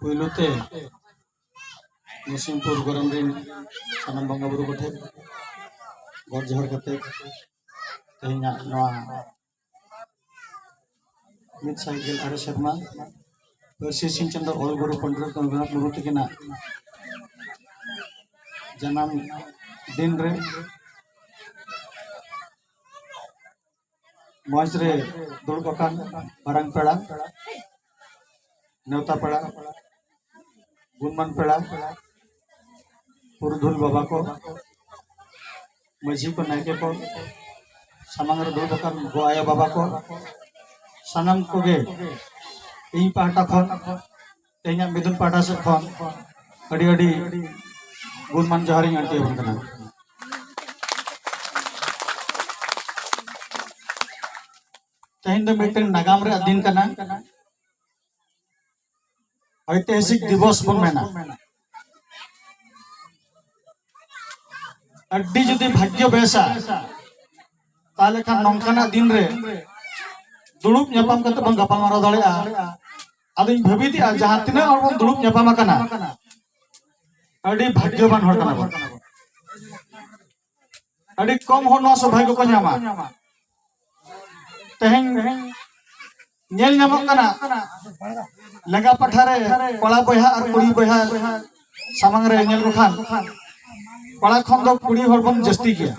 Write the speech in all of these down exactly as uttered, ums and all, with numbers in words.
ᱯᱩᱭᱞᱩ ᱛᱮ ᱱᱤᱥᱤᱢᱯᱩᱨ ᱜᱚᱨᱚᱢ ᱨᱤᱱ ᱥᱟᱱᱟᱢ ᱵᱚᱸᱜᱟ ᱵᱩᱨᱩ ᱠᱚᱴᱷᱮᱱ ᱜᱚᱰ ᱡᱚᱦᱟᱨ ᱠᱟᱛᱮ, ᱛᱮᱦᱮᱧᱟᱜ ᱱᱚᱣᱟ ᱢᱤᱫ ᱥᱟᱭ ᱜᱮᱞ ᱟᱨᱮ ᱥᱮᱨᱢᱟ ᱯᱟᱹᱨᱥᱤ ᱥᱤᱧ ᱪᱟᱸᱫᱚ ᱚᱞ ᱜᱩᱨᱩ ᱯᱚᱱᱰᱤᱛ ᱨᱚᱜᱷᱩᱱᱟᱛᱷ ᱢᱩᱨᱢᱩ ᱛᱟᱹᱠᱤᱱᱟᱜ ᱡᱟᱱᱟᱢ ᱫᱤᱱ ᱨᱮ ᱢᱚᱧᱪ ᱨᱮ ᱫᱩᱲᱩᱵ ᱟᱠᱟᱱ ᱢᱟᱨᱟᱝ ᱯᱮᱲᱟ, ᱱᱮᱣᱛᱟ ᱯᱮᱲᱟ, ᱜᱩᱱᱢᱟᱱ ᱯᱮᱲᱟ, ᱯᱩᱨᱩᱫᱷᱩᱞ ᱵᱟᱵᱟ ᱠᱚ, ᱢᱟᱹᱡᱷᱤ ᱠᱚ, ᱱᱟᱭᱠᱮ ᱠᱚ, ᱥᱟᱢᱟᱝ ᱨᱮ ᱫᱩᱲᱩᱵ ᱟᱠᱟᱱ ᱜᱚ ᱟᱭᱳ ᱵᱟᱵᱟ ᱠᱚ, ᱥᱟᱱᱟᱢ ᱠᱚᱜᱮ ᱤᱧ ᱯᱟᱦᱴᱟ ᱠᱷᱚᱱ, ᱛᱮᱦᱮᱧᱟᱜ ᱢᱤᱫᱩᱱ ᱯᱟᱦᱴᱟ ᱥᱮᱫ ᱠᱷᱚᱱ ᱟᱹᱰᱤ ᱟᱹᱰᱤ ᱜᱩᱱᱢᱟᱱ ᱡᱚᱦᱟᱨᱤᱧ ᱟᱹᱲᱛᱤ ᱟᱵᱚᱱ ᱠᱟᱱᱟ᱾ ᱛᱮᱦᱮᱧ ᱫᱚ ᱢᱤᱫᱴᱮᱱ ᱱᱟᱜᱟᱢ ᱨᱮᱭᱟᱜ ᱫᱤᱱ ᱠᱟᱱᱟ, ᱳᱭᱛᱤᱦᱟᱥᱤᱠ ᱫᱤᱵᱚᱥ ᱵᱚᱱ ᱢᱮᱱᱟ᱾ ᱟᱹᱰᱤ ᱡᱩᱫᱤ ᱵᱷᱟᱜᱽᱭᱚ ᱵᱮᱥᱟ, ᱛᱟᱦᱞᱮ ᱠᱷᱟᱱ ᱱᱚᱝᱠᱟᱱᱟᱜ ᱫᱤᱱ ᱨᱮ ᱫᱩᱲᱩᱵ ᱧᱟᱯᱟᱢ ᱠᱟᱛᱮ ᱵᱚᱱ ᱜᱟᱯᱟᱞᱢᱟᱨᱟᱣ ᱫᱟᱲᱮᱭᱟᱜᱼᱟ᱾ ᱟᱫᱚᱧ ᱵᱷᱟᱹᱵᱤᱛᱮᱜᱼᱟ, ᱡᱟᱦᱟᱸ ᱛᱤᱱᱟᱹᱜ ᱦᱚᱲ ᱵᱚᱱ ᱫᱩᱲᱩᱵ ᱧᱟᱯᱟᱢ ᱟᱠᱟᱱᱟ, ᱟᱹᱰᱤ ᱵᱷᱟᱜᱽᱭᱚᱵᱟᱱ ᱦᱚᱲ ᱠᱟᱱᱟ ᱵᱚᱱ᱾ ᱟᱹᱰᱤ ᱠᱚᱢ ᱦᱚᱲ ᱱᱚᱣᱟ ᱥᱚᱵᱷᱟ ᱠᱚᱠᱚ ᱧᱟᱢᱟ᱾ ᱛᱮᱦᱮᱧ ᱧᱮᱞ ᱧᱟᱢᱚᱜ ᱠᱟᱱᱟ, ᱞᱮᱸᱜᱟ ᱯᱟᱦᱴᱟ ᱨᱮ ᱠᱚᱲᱟ ᱵᱚᱭᱦᱟ ᱟᱨ ᱠᱩᱲᱤ ᱵᱚᱭᱦᱟ ᱥᱟᱢᱟᱝ ᱨᱮ ᱧᱮᱞ ᱠᱚ ᱠᱷᱟᱱ, ᱠᱚᱲᱟ ᱠᱷᱚᱱ ᱫᱚ ᱠᱩᱲᱤ ᱦᱚᱲ ᱵᱚᱱ ᱡᱟᱹᱥᱛᱤ ᱜᱮᱭᱟ᱾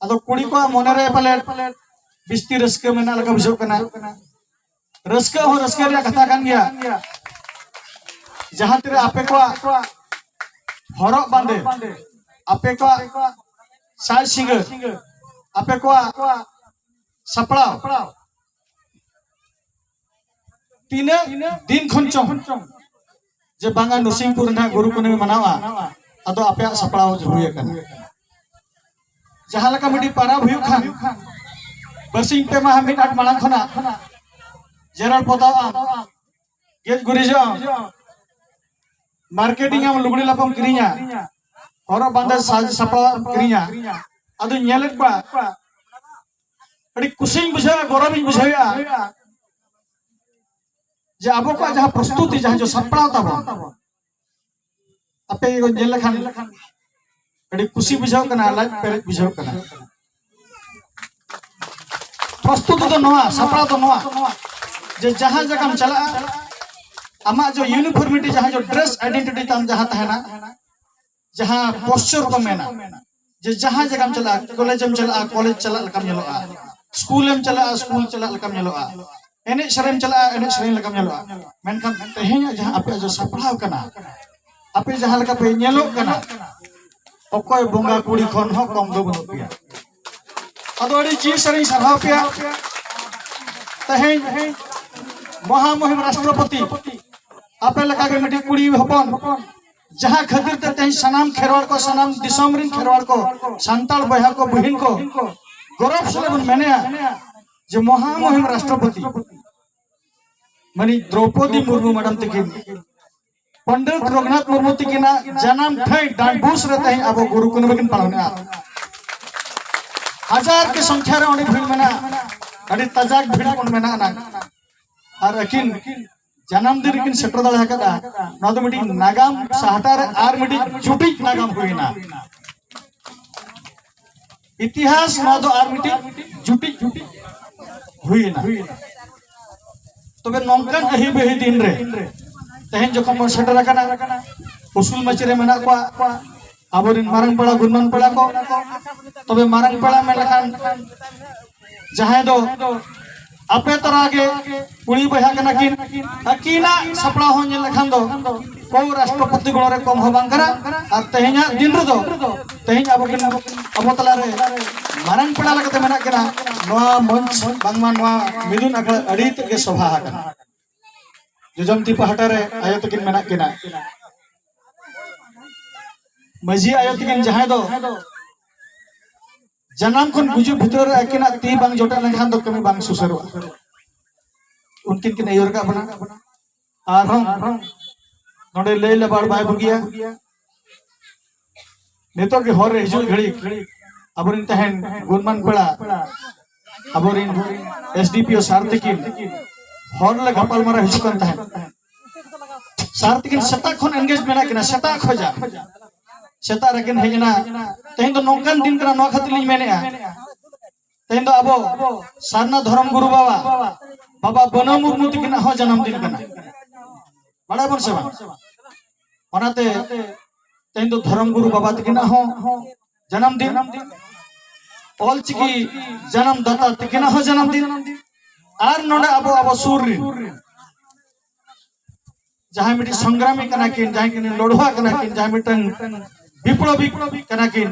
ᱟᱫᱚ ᱠᱩᱲᱤ ᱠᱚᱣᱟᱜ ᱢᱚᱱᱮ ᱨᱮ ᱯᱟᱞᱮ ᱵᱤᱥᱛᱤ ᱨᱟᱹᱥᱠᱟᱹ ᱢᱮᱱᱟᱜ ᱞᱮᱠᱟ ᱵᱩᱡᱷᱟᱹᱜ ᱠᱟᱱᱟ᱾ ᱨᱟᱹᱥᱠᱟᱹ ᱦᱚᱸ ᱨᱟᱹᱥᱠᱟᱹ ᱨᱮᱭᱟᱜ ᱠᱟᱛᱷᱟ ᱠᱟᱱ ᱜᱮᱭᱟ᱾ ᱡᱟᱦᱟᱸ ᱛᱤᱱᱟᱹᱜ ᱟᱯᱮ ᱠᱚᱣᱟᱜ ᱦᱚᱨᱚᱜ ᱵᱟᱸᱫᱮ, ᱟᱯᱮ ᱠᱚᱣᱟᱜ ᱥᱟᱡᱽ ᱥᱤᱸᱜᱟᱹᱨ, ᱟᱯᱮ ᱠᱚᱣᱟᱜ ᱥᱟᱯᱲᱟᱣ, ᱛᱤᱱᱟᱹᱜ ᱫᱤᱱ ᱠᱷᱚᱱ ᱪᱚᱝ ᱡᱮ ᱵᱟᱝᱟ ᱱᱩᱥᱤᱢᱯᱩᱨ ᱨᱮ ᱱᱟᱦᱟᱜ ᱜᱩᱨᱩ ᱯᱩᱨᱱᱤᱢᱟ ᱢᱟᱱᱟᱣᱟ, ᱟᱫᱚ ᱟᱯᱮᱭᱟᱜ ᱥᱟᱯᱲᱟᱣ ᱦᱩᱭ ᱟᱠᱟᱱᱟ᱾ ᱡᱟᱦᱟᱸ ᱞᱮᱠᱟ ᱢᱤᱫᱴᱤᱡ ᱯᱟᱨᱟᱵᱽ ᱦᱩᱭᱩᱜ ᱠᱷᱟᱱ, ᱵᱟᱨᱥᱤᱧ ᱯᱮ ᱢᱟᱦᱟ ᱢᱤᱫ ᱟᱴ ᱢᱟᱲᱟᱝ ᱠᱷᱚᱱᱟᱜ ᱡᱮᱨᱮᱲ ᱯᱚᱛᱟᱣ ᱟᱢ, ᱜᱮᱡ ᱜᱩᱨᱤᱡᱚᱜ ᱟᱢ, ᱢᱟᱨᱠᱮᱴᱤᱝ ᱟᱢ, ᱞᱩᱜᱽᱲᱤ ᱞᱟᱯᱚᱢ ᱠᱤᱨᱤᱧᱟ, ᱦᱚᱨᱚᱜ ᱵᱟᱸᱫᱮ ᱥᱟᱡᱽ ᱥᱟᱯᱲᱟᱣ ᱮᱢ ᱠᱤᱨᱤᱧᱟ᱾ ᱟᱫᱚᱧ ᱧᱮᱞᱮᱫ ᱠᱚᱣᱟ, ᱟᱹᱰᱤ ᱠᱩᱥᱤᱧ ᱵᱩᱡᱷᱟᱹᱣᱟ, ᱜᱚᱨᱚᱵᱤᱧ ᱵᱩᱡᱷᱟᱹᱣᱮᱫᱼᱟ᱾ ᱡᱮ ᱟᱵᱚ ᱠᱚᱣᱟᱜ ᱡᱟᱦᱟᱸ ᱯᱨᱚᱥᱛᱩᱛᱤ, ᱡᱟᱦᱟᱸ ᱡᱚ ᱥᱟᱯᱲᱟᱣ ᱛᱟᱵᱚᱱ, ᱟᱯᱮ ᱜᱮᱠᱚ ᱧᱮᱞ ᱞᱮᱠᱷᱟᱱ ᱟᱹᱰᱤ ᱠᱩᱥᱤ ᱵᱩᱡᱷᱟᱹᱜ ᱠᱟᱱᱟ, ᱞᱟᱡ ᱯᱮᱨᱮᱡ ᱵᱩᱡᱷᱟᱹᱜ ᱠᱟᱱᱟ᱾ ᱯᱨᱚᱥᱛᱩᱛ ᱫᱚ ᱱᱚᱣᱟ, ᱥᱟᱯᱲᱟᱣ ᱫᱚ ᱱᱚᱣᱟ, ᱡᱮ ᱡᱟᱦᱟᱸ ᱡᱟᱭᱜᱟᱢ ᱪᱟᱞᱟᱜᱼᱟ, ᱟᱢᱟᱜ ᱡᱚ ᱤᱭᱩᱱᱤᱯᱷᱚᱨᱢᱤᱴᱤ, ᱡᱟᱦᱟᱸ ᱡᱚ ᱰᱨᱮᱥ ᱟᱭᱰᱮᱱᱴᱤᱴᱤ ᱛᱟᱢ ᱡᱟᱦᱟᱸ ᱛᱟᱦᱮᱱᱟ, ᱡᱟᱦᱟᱸ ᱯᱚᱥᱪᱚᱨ ᱠᱚ ᱢᱮᱱᱟ, ᱡᱮ ᱡᱟᱦᱟᱸ ᱡᱟᱭᱜᱟᱢ ᱪᱟᱞᱟᱜᱼᱟ, ᱠᱚᱞᱮᱡᱽ ᱮᱢ ᱪᱟᱞᱟᱜᱼᱟ, ᱠᱚᱞᱮᱡᱽ ᱪᱟᱞᱟᱜ ᱞᱮᱠᱟᱢ ᱧᱮᱞᱚᱜᱼᱟ, ᱥᱠᱩᱞ ᱮᱢ ᱪᱟᱞᱟᱜᱼᱟ, ᱥᱠᱩᱞ ᱪᱟᱞᱟᱜ ᱞᱮᱠᱟᱢ ᱧᱮᱞᱚᱜᱼᱟ, ᱮᱱᱮᱡ ᱥᱮᱨᱮᱧ ᱪᱟᱞᱟᱜᱼᱟ, ᱮᱱᱮᱡ ᱥᱮᱨᱮᱧ ᱞᱮᱠᱟᱢ ᱧᱮᱞᱚᱜᱼᱟ᱾ ᱢᱮᱱᱠᱷᱟᱱ ᱛᱮᱦᱮᱧᱟᱜ ᱡᱟᱦᱟᱸ ᱟᱯᱮᱭᱟᱜ ᱡᱚ ᱥᱟᱯᱲᱟᱣ ᱠᱟᱱᱟ, ᱟᱯᱮ ᱡᱟᱦᱟᱸ ᱞᱮᱠᱟ ᱯᱮ ᱧᱮᱞᱚᱜ ᱠᱟᱱᱟ, ᱚᱠᱚᱭ ᱵᱚᱸᱜᱟ ᱠᱩᱲᱤ ᱠᱷᱚᱱ ᱦᱚᱸ ᱠᱚᱢ ᱫᱚ ᱵᱟᱹᱱᱩᱜ ᱯᱮᱭᱟ᱾ ᱟᱫᱚ ᱟᱹᱰᱤ ᱡᱤᱣᱤ ᱥᱟᱹᱨᱤᱧ ᱥᱟᱨᱦᱟᱣ ᱯᱮᱭᱟ᱾ ᱛᱮᱦᱮᱧ ᱢᱚᱦᱟᱢᱩᱦᱤᱢ ᱨᱟᱥᱴᱨᱚᱯᱚᱛᱤ ᱟᱯᱮ ᱞᱮᱠᱟᱜᱮ ᱢᱤᱫᱴᱤᱡ ᱠᱩᱲᱤ ᱦᱚᱯᱚᱱ, ᱡᱟᱦᱟᱸ ᱠᱷᱟᱹᱛᱤᱨ ᱛᱮ ᱛᱮᱦᱮᱧ ᱥᱟᱱᱟᱢ ᱠᱷᱮᱨᱣᱟᱲ ᱠᱚ, ᱥᱟᱱᱟᱢ ᱫᱤᱥᱚᱢ ᱨᱤᱱ ᱠᱷᱮᱨᱣᱟᱲ ᱠᱚ, ᱥᱟᱱᱛᱟᱲ ᱵᱚᱭᱦᱟ ᱠᱚ, ᱵᱩᱦᱤᱱ ᱠᱚ ᱜᱚᱨᱚᱵᱽ ᱥᱟᱞᱟᱜ ᱵᱚᱱ ᱢᱮᱱᱮᱜᱼᱟ ᱡᱮ ᱢᱚᱦᱟᱢᱩᱦᱤᱢ ᱨᱟᱥᱴᱨᱚᱯᱚᱛᱤ ᱢᱟᱱᱤ ᱫᱨᱚᱯᱚᱫᱤ ᱢᱩᱨᱢᱩ ᱢᱮᱰᱟᱢ ᱛᱟᱹᱠᱤᱱ, ᱯᱚᱱᱰᱤᱛ ᱨᱚᱜᱷᱩᱱᱟᱛᱷ ᱢᱩᱨᱢᱩ ᱛᱟᱹᱠᱤᱱᱟᱜ ᱡᱟᱱᱟᱢ ᱴᱷᱟᱹᱭ ᱰᱟᱸᱰᱵᱩᱥ ᱨᱮ ᱛᱮᱦᱮᱧ ᱟᱵᱚ ᱜᱩᱨᱩ ᱠᱩᱱᱟᱹᱢᱤ ᱵᱚᱱ ᱯᱟᱞᱚᱱᱮᱜᱼᱟ᱾ ᱦᱟᱡᱟᱨ ᱠᱤ ᱥᱚᱝᱠᱷᱟ ᱨᱮ ᱚᱸᱰᱮ ᱵᱷᱤᱲ ᱢᱮᱱᱟᱜᱼᱟ, ᱟᱹᱰᱤ ᱛᱟᱡᱟᱠ ᱵᱷᱤᱲ ᱵᱚᱱ ᱢᱮᱱᱟᱜᱼᱟ ᱱᱟᱝ᱾ ᱟᱨ ᱟᱹᱠᱤᱱ ᱡᱟᱱᱟᱢ ᱫᱤᱱ ᱨᱮᱠᱤᱱ ᱥᱮᱴᱮᱨ ᱫᱟᱲᱮ ᱟᱠᱟᱫᱼᱟ᱾ ᱱᱚᱣᱟ ᱫᱚ ᱢᱤᱫᱴᱤᱡ ᱱᱟᱜᱟᱢ ᱥᱟᱦᱴᱟ ᱨᱮ ᱟᱨ ᱢᱤᱫᱴᱤᱡ ᱡᱩᱴᱤᱡ ᱱᱟᱜᱟᱢ ᱦᱩᱭᱱᱟ᱾ ᱤᱛᱤᱦᱟᱥ ᱱᱚᱣᱟ ᱫᱚ ᱟᱨ ᱢᱤᱫᱴᱤᱡ ᱡᱩᱴᱤᱡ ᱦᱩᱭᱱᱟ᱾ ᱛᱚᱵᱮ ᱱᱚᱝᱠᱟᱱ ᱟᱹᱦᱤ ᱵᱟᱹᱦᱤ ᱫᱤᱱ ᱨᱮ ᱛᱮᱦᱮᱧ ᱡᱚᱠᱷᱚᱱ ᱵᱚᱱ ᱥᱮᱴᱮᱨ ᱟᱠᱟᱱᱟ, ᱩᱥᱩᱞ ᱢᱟᱹᱪᱤ ᱨᱮ ᱢᱮᱱᱟᱜ ᱠᱚᱣᱟ ᱟᱵᱚᱨᱮᱱ ᱢᱟᱨᱟᱝ ᱯᱮᱲᱟ, ᱜᱩᱱᱢᱟᱱ ᱯᱮᱲᱟ ᱠᱚ, ᱛᱚᱵᱮ ᱢᱟᱨᱟᱝ ᱯᱮᱲᱟ ᱢᱮᱱ ᱞᱮᱠᱷᱟᱱ ᱡᱟᱦᱟᱸᱭ ᱫᱚ ᱟᱯᱮ ᱛᱚᱨᱟ ᱜᱮ ᱠᱩᱲᱤ ᱵᱚᱭᱦᱟ ᱠᱟᱱᱟ ᱠᱤᱱ, ᱟᱹᱠᱤᱱᱟᱜ ᱥᱟᱯᱲᱟᱣ ᱦᱚᱸ ᱧᱮᱞ ᱞᱮᱠᱷᱟᱱ ᱫᱚ ᱠᱚ ᱨᱟᱥᱴᱨᱚᱯᱚᱛᱤ ᱜᱚᱲᱚ ᱨᱮ ᱠᱚᱢ ᱦᱚᱸ ᱵᱟᱝ ᱠᱟᱱᱟ᱾ ᱟᱨ ᱛᱮᱦᱮᱧᱟᱜ ᱫᱤᱱ ᱨᱮᱫᱚ ᱛᱮᱦᱮᱧ ᱟᱵᱚ ᱠᱤᱱ, ᱟᱵᱚ ᱛᱟᱞᱟᱨᱮ ᱢᱟᱨᱟᱝ ᱯᱮᱲᱟ ᱞᱮᱠᱟᱛᱮ ᱢᱮᱱᱟᱜ ᱠᱤᱱᱟ᱾ ᱱᱚᱣᱟ ᱢᱚᱧᱪ ᱵᱟᱝᱢᱟ ᱱᱚᱣᱟ ᱢᱤᱫᱩᱱ ᱟᱠᱷᱲᱟ ᱟᱹᱰᱤ ᱛᱮᱫ ᱜᱮ ᱥᱚᱵᱷᱟ ᱟᱠᱟᱱᱟ᱾ ᱡᱚᱡᱚᱢᱛᱤ ᱯᱟᱦᱴᱟ ᱨᱮ ᱟᱭᱳ ᱛᱟᱹᱠᱤᱱ ᱢᱮᱱᱟᱜ ᱠᱤᱱᱟ, ᱢᱟᱹᱡᱷᱤ ᱟᱭᱳ ᱛᱟᱹᱠᱤᱱ, ᱡᱟᱦᱟᱸᱭ ᱫᱚ ᱡᱟᱱᱟᱢ ᱠᱷᱚᱱ ᱜᱩᱡᱩᱜ ᱵᱷᱤᱛᱨᱤ ᱨᱮ ᱟᱹᱠᱤᱱᱟᱜ ᱛᱤ ᱵᱟᱝ ᱡᱚᱴᱮᱫ ᱞᱮᱱᱠᱷᱟᱱ ᱫᱚ ᱠᱟᱹᱢᱤ ᱵᱟᱝ ᱥᱩᱥᱟᱹᱨᱚᱜᱼᱟ᱾ ᱩᱱᱠᱤᱱ ᱠᱤᱱ ᱟᱹᱭᱩᱨ ᱟᱠᱟᱫ ᱵᱚᱱᱟ᱾ ᱟᱨᱦᱚᱸ ᱱᱚᱰᱮ ᱞᱟᱹᱭ ᱞᱟᱵᱟᱲ ᱵᱟᱭ ᱵᱩᱜᱤᱭᱟ᱾ ᱱᱤᱛᱚᱜ ᱜᱮ ᱦᱚᱨ ᱨᱮ ᱦᱤᱡᱩᱜ ᱜᱷᱟᱹᱲᱤᱡ ᱟᱵᱚᱨᱮᱱ ᱛᱟᱦᱮᱱ ᱜᱩᱱᱢᱟᱱ ᱯᱮᱲᱟ, ᱟᱵᱚᱨᱮᱱ ᱮᱥ ᱰᱤ ᱯᱤ ᱳ ᱥᱟᱨ ᱛᱟᱹᱠᱤᱱ, ᱦᱚᱲ ᱞᱮ ᱜᱟᱯᱟᱞ ᱢᱟᱨᱟᱣ ᱦᱤᱡᱩᱜ ᱠᱟᱱ ᱛᱟᱦᱮᱸᱫ᱾ ᱥᱟᱨ ᱛᱤᱠᱤᱱ ᱥᱮᱛᱟᱜ ᱠᱷᱚᱱ ᱮᱱᱜᱮᱡ ᱢᱮᱱᱟᱜ ᱠᱤᱱᱟ, ᱥᱮᱛᱟᱜ ᱠᱷᱚᱡᱟᱜ ᱥᱮᱛᱟᱜ ᱨᱮᱠᱤᱱ ᱦᱮᱡ ᱮᱱᱟ᱾ ᱛᱮᱦᱮᱧ ᱫᱚ ᱱᱚᱝᱠᱟᱱ ᱫᱤᱱ ᱠᱟᱱᱟ, ᱱᱚᱣᱟ ᱠᱷᱟᱹᱛᱤᱨ ᱞᱤᱧ ᱢᱮᱱᱮᱫᱼᱟ, ᱛᱮᱦᱮᱧ ᱫᱚ ᱟᱵᱚ ᱥᱟᱨᱱᱟ ᱫᱷᱚᱨᱚᱢ ᱜᱩᱨᱩ ᱵᱟᱵᱟ, ᱵᱟᱵᱟ ᱵᱟᱹᱱᱟᱹ ᱢᱩᱨᱢᱩ ᱛᱤᱠᱤᱱᱟᱜ ᱦᱚᱸ ᱡᱟᱱᱟᱢ ᱫᱤᱱ ᱠᱟᱱᱟ, ᱵᱟᱲᱟᱭ ᱵᱚᱱ ᱥᱮ ᱵᱟᱝ? ᱚᱱᱟᱛᱮ ᱛᱮᱦᱮᱧ ᱫᱚ ᱫᱷᱚᱨᱚᱢ ᱜᱩᱨᱩ ᱵᱟᱵᱟ ᱛᱤᱠᱤᱱᱟᱜ ᱦᱚᱸ ᱡᱟᱱᱟᱢ ᱫᱤᱱ, ᱚᱞᱪᱤᱠᱤ ᱡᱟᱱᱟᱢ ᱫᱟᱛᱟ ᱛᱤᱠᱤᱱᱟᱜ ᱦᱚᱸ ᱡᱟᱱᱟᱢ ᱫᱤᱱ, ᱟᱨ ᱱᱚᱰᱮ ᱟᱵᱚ, ᱟᱵᱚ ᱥᱩᱨ ᱨᱮᱱ ᱡᱟᱦᱟᱸᱭ ᱢᱤᱫᱴᱤᱡ ᱥᱚᱝᱜᱨᱟᱢᱤ ᱠᱟᱱᱟ ᱠᱤᱱ, ᱡᱟᱦᱟᱸᱭ ᱠᱤᱱ ᱞᱚᱲᱦᱟ ᱠᱟᱱᱟ ᱠᱤᱱ, ᱡᱟᱦᱟᱸᱭ ᱢᱤᱫᱴᱟᱝ ᱵᱤᱯᱞᱚᱵᱤ ᱠᱟᱱᱟ ᱠᱤᱱ,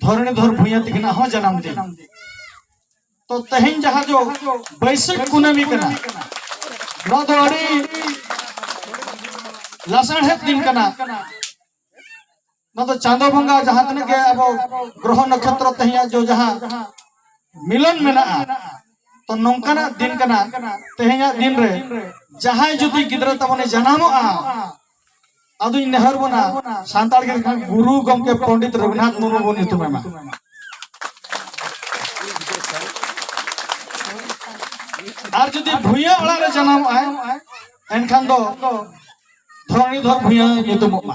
ᱫᱷᱚᱨᱚᱱᱤᱫᱷᱚᱨ ᱵᱷᱩᱭᱟᱹ ᱛᱤᱠᱤᱱᱟᱜ ᱦᱚᱸ ᱡᱟᱱᱟᱢ ᱫᱤᱱ᱾ ᱛᱚ ᱛᱮᱦᱮᱧ ᱡᱟᱦᱟᱸ ᱡᱚ ᱵᱟᱹᱭᱥᱟᱹᱠᱷ ᱠᱩᱱᱟᱹᱢᱤ ᱠᱟᱱᱟ, ᱱᱚᱣᱟ ᱫᱚ ᱟᱹᱰᱤ ᱞᱟᱥᱟᱲᱦᱮᱫ ᱫᱤᱱ ᱠᱟᱱᱟ᱾ ᱱᱚᱣᱟ ᱫᱚ ᱪᱟᱸᱫᱚ ᱵᱚᱸᱜᱟ ᱡᱟᱦᱟᱸ ᱛᱤᱱᱟᱹᱜ ᱜᱮ ᱟᱵᱚ ᱜᱨᱚᱦᱚ ᱱᱚᱠᱷᱮᱛᱨᱚ ᱛᱮᱦᱮᱧᱟᱜ ᱡᱚ ᱡᱟᱦᱟᱸ ᱢᱤᱞᱚᱱ ᱢᱮᱱᱟᱜᱼᱟ, ᱛᱚ ᱱᱚᱝᱠᱟᱱᱟᱜ ᱫᱤᱱ ᱠᱟᱱᱟ᱾ ᱛᱮᱦᱮᱧᱟᱜ ᱫᱤᱱ ᱨᱮ ᱡᱟᱦᱟᱸᱭ ᱡᱩᱫᱤ ᱜᱤᱫᱽᱨᱟᱹ ᱛᱟᱵᱚᱱᱮ ᱡᱟᱱᱟᱢᱚᱜᱼᱟ, ᱟᱫᱚᱧ ᱱᱮᱦᱚᱨ ᱵᱚᱱᱟ, ᱥᱟᱱᱛᱟᱲ ᱜᱮ ᱠᱷᱟᱱ ᱜᱩᱨᱩ ᱜᱚᱢᱠᱮ ᱯᱚᱱᱰᱤᱛ ᱨᱚᱜᱷᱩᱱᱟᱛᱷ ᱢᱩᱨᱢᱩ ᱵᱚᱱ ᱧᱩᱛᱩᱢ ᱮᱢᱟ᱾ ᱟᱨ ᱡᱩᱫᱤ ᱵᱷᱩᱭᱟᱹ ᱚᱲᱟᱜ ᱨᱮ ᱡᱟᱱᱟᱢᱚᱜᱼᱟᱭ, ᱮᱱᱠᱷᱟᱱ ᱫᱚ ᱫᱷᱚᱨᱚᱱᱤᱫᱷᱚᱨ ᱵᱷᱩᱭᱟᱹ ᱧᱩᱛᱩᱢᱚᱜ ᱢᱟ᱾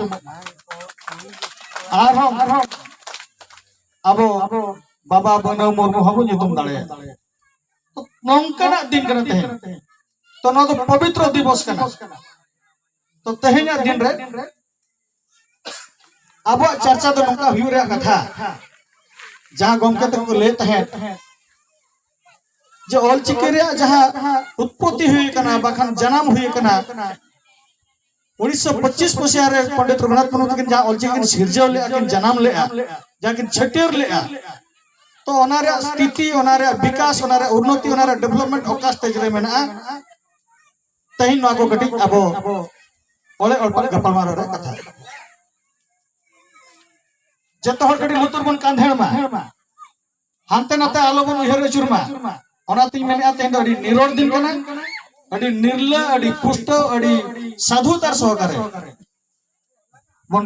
ᱟᱨᱦᱚᱸ ᱟᱵᱚ ᱵᱟᱵᱟ ᱵᱟᱹᱱᱟᱹᱣ ᱢᱩᱨᱢᱩ ᱦᱚᱸᱵᱚᱱ ᱧᱩᱛᱩᱢ ᱫᱟᱲᱮᱭᱟᱜᱼᱟ᱾ ᱱᱚᱝᱠᱟᱱᱟᱜ ᱫᱤᱱ ᱠᱟᱱᱟ ᱛᱮᱦᱮᱧ᱾ ᱛᱚ ᱱᱚᱣᱟ ᱫᱚ ᱯᱚᱵᱤᱛᱨᱚ ᱫᱤᱵᱚᱥ ᱠᱟᱱᱟ᱾ ᱛᱚ ᱛᱮᱦᱮᱧᱟᱜ ᱫᱤᱱ ᱨᱮ ᱟᱵᱚᱣᱟᱜ ᱪᱟᱨᱪᱟ ᱫᱚ ᱱᱚᱝᱠᱟ ᱦᱩᱭᱩᱜ ᱨᱮᱭᱟᱜ ᱠᱟᱛᱷᱟ, ᱡᱟᱦᱟᱸ ᱜᱚᱢᱠᱮ ᱛᱟᱠᱚ ᱠᱚ ᱞᱟᱹᱭᱮᱫ ᱛᱟᱦᱮᱸᱫ ᱡᱮ ᱚᱞᱪᱤᱠᱤ ᱨᱮᱭᱟᱜ ᱡᱟᱦᱟᱸ ᱩᱛᱯᱚᱛᱛᱤ ᱦᱩᱭ ᱟᱠᱟᱱᱟ, ᱵᱟᱠᱷᱟᱱ ᱡᱟᱱᱟᱢ ᱦᱩᱭ ᱟᱠᱟᱱᱟ, ᱩᱱᱤᱥᱥᱚ ᱯᱚᱸᱪᱤᱥ ᱢᱟᱥᱤᱭᱟ ᱨᱮ ᱯᱚᱱᱰᱤᱛ ᱨᱚᱜᱷᱩᱱᱟᱛᱷ ᱢᱩᱨᱢᱩ ᱛᱟᱹᱠᱤᱱ ᱡᱟᱦᱟᱸ ᱚᱞᱪᱤᱠᱤ ᱠᱤᱱ ᱥᱤᱨᱡᱟᱹᱣ ᱞᱮᱫᱼᱟ, ᱠᱤᱱ ᱡᱟᱱᱟᱢ ᱞᱮᱫᱼᱟ, ᱡᱟᱦᱟᱸ ᱠᱤᱱ ᱪᱷᱟᱹᱴᱭᱟᱹᱨ ᱞᱮᱫᱼᱟ, ᱛᱚ ᱚᱱᱟ ᱨᱮᱭᱟᱜ ᱥᱛᱷᱤᱛᱤ, ᱚᱱᱟ ᱨᱮᱭᱟᱜ ᱵᱤᱠᱟᱥ, ᱚᱱᱟ ᱨᱮᱭᱟᱜ ᱩᱱᱱᱚᱛᱤ, ᱚᱱᱟ ᱨᱮᱭᱟᱜ development ᱚᱠᱟ stage ᱨᱮ ᱢᱮᱱᱟᱜᱼᱟ, ᱛᱮᱦᱮᱧ ᱱᱚᱣᱟ ᱠᱚ ᱠᱟᱹᱴᱤᱡ ᱟᱵᱚ ᱚᱲᱮ ᱚᱲᱯᱟᱜ ᱜᱟᱯᱟᱞᱢᱟᱨᱟᱣ ᱨᱮᱭᱟᱜ ᱠᱟᱛᱷᱟ᱾ ᱡᱚᱛᱚ ᱦᱚᱲ ᱠᱟᱹᱴᱤᱡ ᱞᱩᱛᱩᱨ ᱵᱚᱱ ᱠᱟᱸᱫᱷᱮᱲ ᱢᱟ, ᱦᱟᱱᱛᱮ ᱱᱟᱛᱮ ᱟᱞᱚ ᱵᱚᱱ ᱩᱭᱦᱟᱹᱨ ᱟᱹᱪᱩᱨ ᱢᱟ᱾ ᱚᱱᱟᱛᱤᱧ ᱢᱮᱱᱮᱫᱼᱟ, ᱛᱮᱦᱮᱧ ᱫᱚ ᱟᱹᱰᱤ ᱱᱤᱨᱚᱲ ᱫᱤᱱ ᱠᱟᱱᱟ, ᱟᱹᱰᱤ ᱱᱤᱨᱞᱟᱹ, ᱟᱹᱰᱤ ᱯᱩᱥᱴᱟᱹᱣ, ᱟᱹᱰᱤ ᱥᱟᱫᱷᱩᱛᱟᱨ ᱥᱚᱦᱚᱠᱟᱨᱮ ᱵᱚᱱ